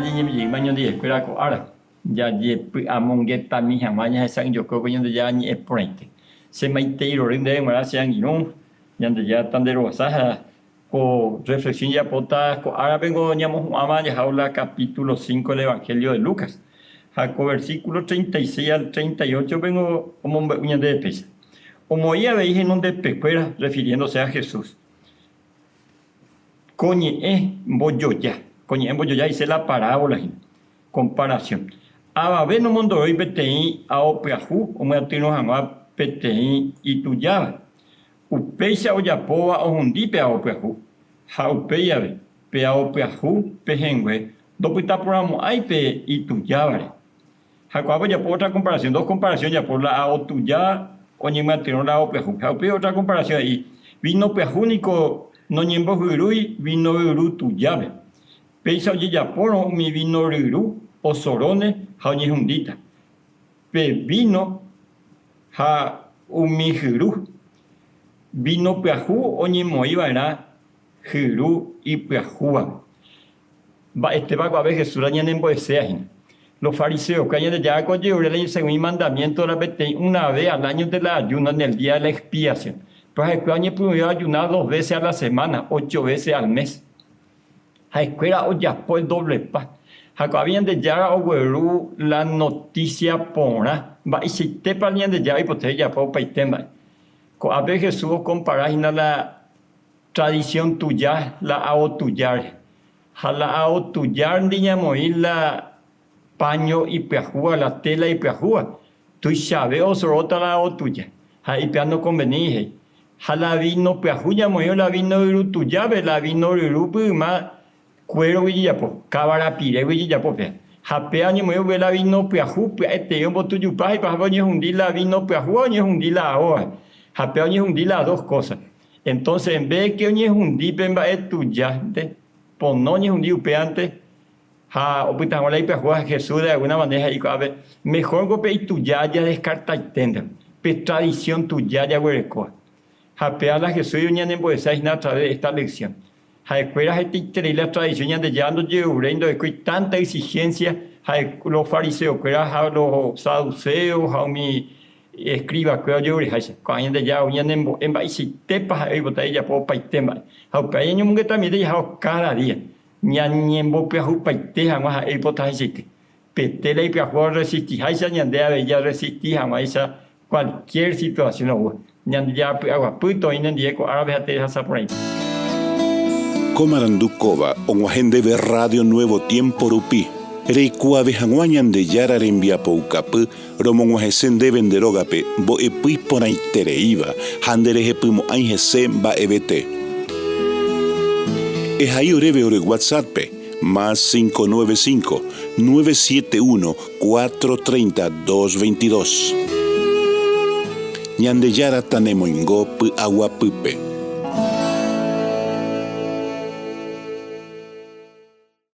Ñañeñe'ẽjeýma ñandejekuéra ko ára, jajepy'amongetami hag̃ua ñahesa'ỹijoko ko Ñandejára ñe'ẽ porãite. Che maitei rory ndéve g̃uarã che angirũ, Ñandejára tanderovasa ha ko reflexión jajapóta ko árape niko ñamohu'ãva jahávo la capítulo cinco del Evangelio de Lucas. Ha ko versículo 36 al 38 pe niko omombe'u ñandéve péicha. Omoĩ avei henondepekuéra, refiriéndose a Jesús. Ko ñe'ẽ mbojoja, ko ñe'ẽ mbojoja he'ise la parábola hína, comparación. Avave nomondorói peteĩ ao pyahu omyatyrõ hag̃ua peteĩ itujáva. Upéicha ojapóva ohundi pe ao pyahu, ha upéi ave, pe ao pyahu pehẽngue ndopytaporãmo'ãi pe itujávare. Ha ko'ápe ojapo ótra comparación, dos comparación ojapo, la ao tuja oñemyatyrõ la ao pyahu. Ha upéi ótra comparación he'i, Víno pyahu niko noñembohyrúi víno ryru tujápe. Péicha ojejapórõ umi víno ryru osoróne ha oñehundíta. Pe víno ha umi hyru. Víno pyahu oñemoĩ va'erã hyru ipyahúvape. Mba'etépa ko'ápe Jesús la ñanembo'eséa hína? Los fariseokuéra Ñandejára ko ojerure la según imandamiento la peteĩ una vez al áñonte la ayuno en el día de la expiación. Péro ha'ekuéra oñepyrũve oajuna dos veces a la semana, ocho veces al mes. Ha'ekuéra ojapo el doblepa. Ha ko'ápe Ñandejára ogueru la noticia porã mba'eichaitépa Ñandejára oipota ojapo opaite mba'e. Ko'ápe Jesús okompara hína la Tradición tuja la ao tujáre. Ha la ao tujárndi ñamoĩ la paño ipyahúva, la tela ipyahúva, tuichave osoróta la ao tuja, ha ipea nokonveníi he'i. Ha la vino pyahu ñamoĩrõ la vino ryru tujápe, la vino ryrúpy yma Kuérogui jejapo, kavara pirégui jejapo péa. Ha péa oñemoĩ upe la víno pyahu pya'etei ombotujupa ha ipahápe oñehundi la víno pyahu ha oñehundi la aóva. Ha péa oñehundi la dos kósa. Entónse en ves ke oñehundi pe mba'e tujánte, pono oñehundi upévante ha opyta hag̃ua la ipyahúva, Jesús de alguna manera he'i ko'ápe, mejórngo pe ituja jadeskartaiténte, pe tradisión tuja jaguerekóva. Ha péa la Jesús oñanembo'esa hína a través de esta lección. Ha'ekuéra hetaiterei la tradisión Ñandejára ndojeruréi ndorekói tánta exihénsia ha'e los fariseokuéra ha los saduséo ha umi eskrivakuéra ojerureháicha. Ko'ã Ñandejára ou ñanembo'e mba'eichaitépa ha'e oipota jajapo opaite mba'e. Ha upéva ñañomongetamiéta jahávo káda día, ñañembopyahupaite hag̃ua ha'e oipotahaichaite. Pe téla ipyahúva orresistiháicha ñande avei jarresisti hag̃uáicha Cualquier situación oúva, Ñandejára py'aguapy toĩ nendive ko árape ha terehasa porãite. Ko marandu kóva og̃uahẽ ndéve Radio Nuevo Tiempo rupi, reikuaave hag̃ua Ñandejára rembiapoukapy romog̃uahẽse ndéve nde rógape mbo'epy iporãitereíva ha nderehepymo'ãi hese mba'evete. Ehai oréve ore WhatsApp-pe, más 595 971 4:30 2:22. Ñandejára tanemoingo py'aguapýpe.